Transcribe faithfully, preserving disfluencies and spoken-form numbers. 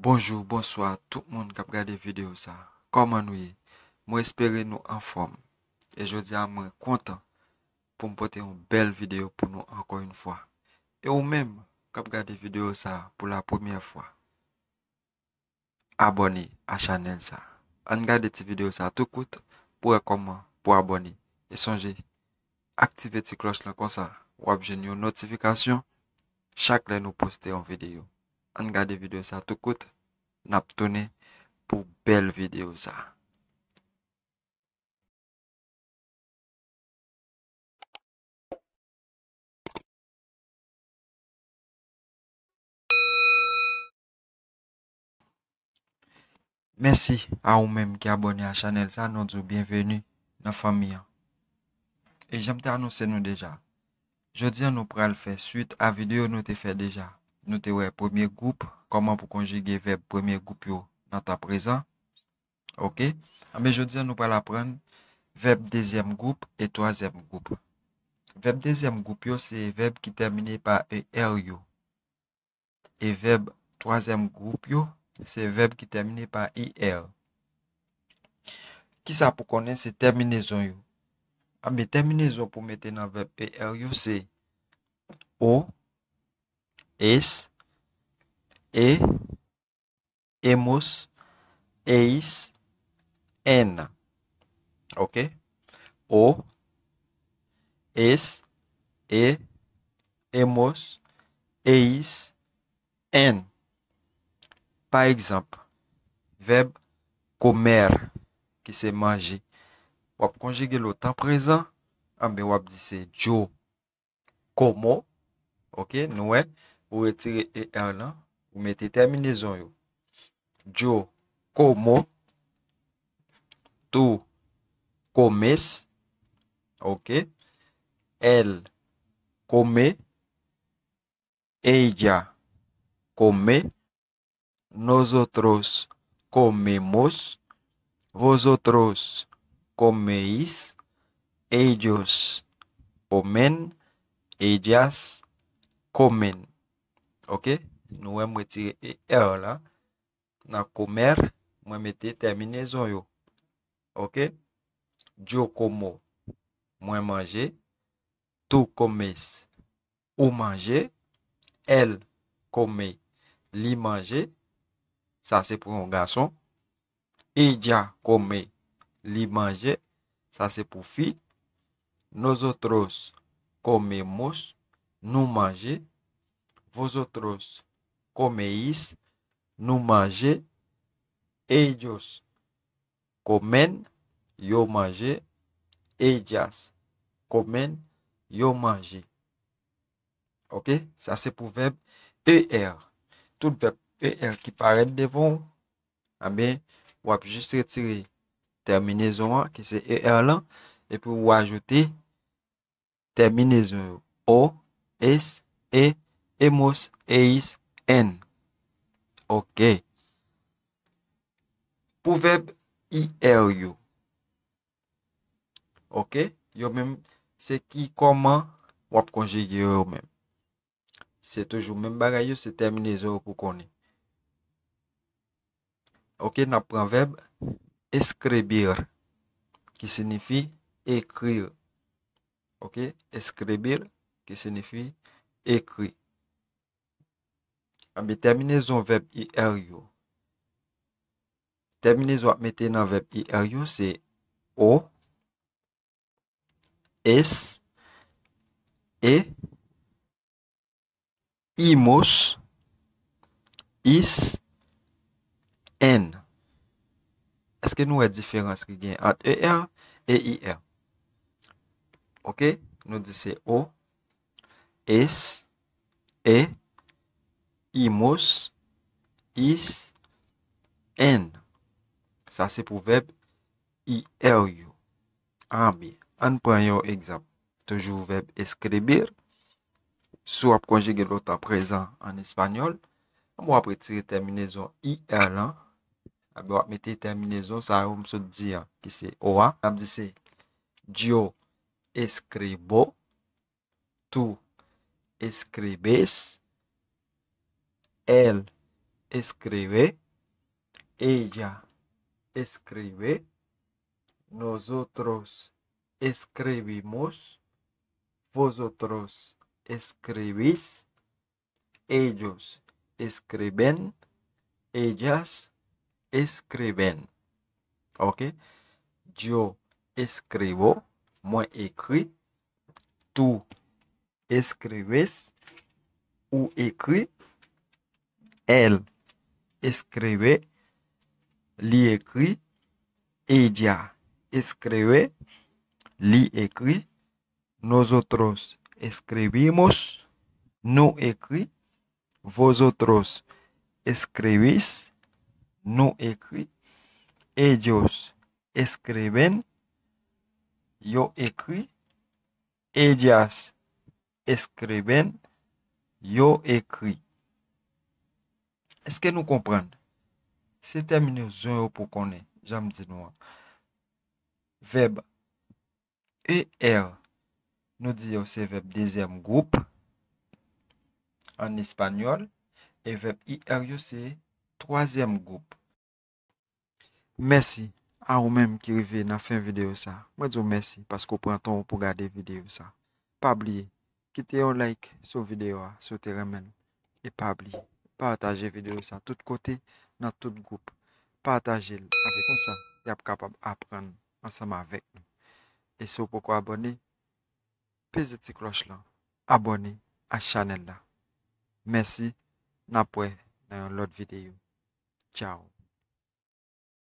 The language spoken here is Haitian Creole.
Bonjou, bonswa tout moun k ap gade videyo sa. Kòman nou ye? Mwen espere nou anfòm. E jodi a mwen kontan pou m pote yon bèl videyo pou nou ankò yon fwa. E ou menm k ap gade videyo sa pou la premyè fwa, abòne a chanèl sa. Ann gade ti videyo sa tou kout pou wè kòman pou abòne. E sonje, aktive ti klòch lan konsa w ap jwenn yon notifikasyon chak lè nou poste yon videyo. Ann gade videyo sa tou kout, n ap tounen pou bèl videyo sa. Mèsi a ou menm ki abòne a chanèl sa, nou di w byenveni nan fanmi an. E jan m te anonse nou deja, jodi a nou pral fè swit a videyo nou te fè deja. Nou te wè premye gwoup, kòman pou konjige vèb premye gwoup yo nan tan prezan. Oke? Anben, jodi a nou pral aprann vèb dezyèm gwoup e twazyèm gwoup. Vèb dezyèm gwoup yo se vèb ki tèmine pa E R yo. E vèb twazyèm gwoup yo se vèb ki tèmine pa E R. Kisa pou konnen se tèminezon yo? Anben, tèminezon pou mete nan vèb E R yo se o, es, e, emos, eis, en. Oke? O, es, e, emos, eis, en. Pa egzanp, vèb comer, ki se manje, w ap konjige l o tan prezan, anben w ap di se yo como. Oke, nou wè, ou retire E R lan, ou mete tèminezon yo. Yo como, tú comes, oke, él come, ella come, nosotros comemos, vosotros coméis, ellos comen, ellas comen. Oke? Nou wè m retire E R la. Nan comer, mwen mete tèminezon yo. Oke? Yo como, mwen manje. Tú comes, ou manje. Él come, li manje. Sa se pou yon gason. Ella come, li manje. Sa se pou fi. Nosotros comemos, nou manje. Vosotros coméis, nou manje. Ellos comen, yo manje. Ellas comen, yo manje. Oke? Sa se pou vèb E R. Tout vèb E R ki parèt devan w, anben, w ap jis retire tèminezon an, ki se E R lan, epi w ajoute tèminezon yo. O, es, e, emos, eis, en. Oke. Pou vèb I R yo. Oke? Yo menm, se ki kòman w ap konjige yo menm. Se toujou menm bagay yo, se tèminezon yo pou konnen. Oke, n ap pran vèb escribir, ki siyifi ekri. Oke, escribir, ki siyifi ekri. Anben, tèminezon vèb I R yo. Tèminezon w ap mete nan vèb I R yo se o, es, e, imos, is, en. Èske nou wè diferans ki gen ant E R e I R? Oke, nou di se o, es, e, imos, is, en. Sa se pou vèb I R yo. Anben, ann pran yon egzanp. Toujou vèb escribir. Si w ap konjige l o tan prezan an espanyòl, anben w ap retire tèminezon I R lan. Anben w ap mete tèminezon sa yo m sot di a, ki se o a. N ap di se yo escribo, tú escribes, él escribe, ella escribe, nosotros escribimos, vosotros escribís, ellos escriben, ellas escriben. Ok? Yo escribo, mwen ekri. Tú escribes, ou ekri. Él escribe, li ekri. Ella escribe, li ekri. Nosotros escribimos, nou ekri. Vosotros escribís, nou ekri. Ellos escriben, yo ekri. Ellas escriben, yo ekri. Èske nou konprann? Se tèminezon yo pou konnen, jan m di nou an. Vèb E R, nou di yo se vèb dezyèm gwoup an espanyòl, e vèb I R yo se twazyèm gwoup. Mèsi a ou menm ki rive nan fen videyo sa. Mwen di w mèsi paske w pran tan w pou gade videyo sa. Pa bliye, kite yon like sou videyo a si w te renmen l. E pa bliye, pataje videyo sa tout kote, nan tout gwoup. Pataje l avèk konsa, y ap kapab aprann ansanm avèk nou. E si w poko abòne, peze ti klòch lan, abòne a chanèl la. Mèsi, n ap wè nan yon lòt videyo. Tchao.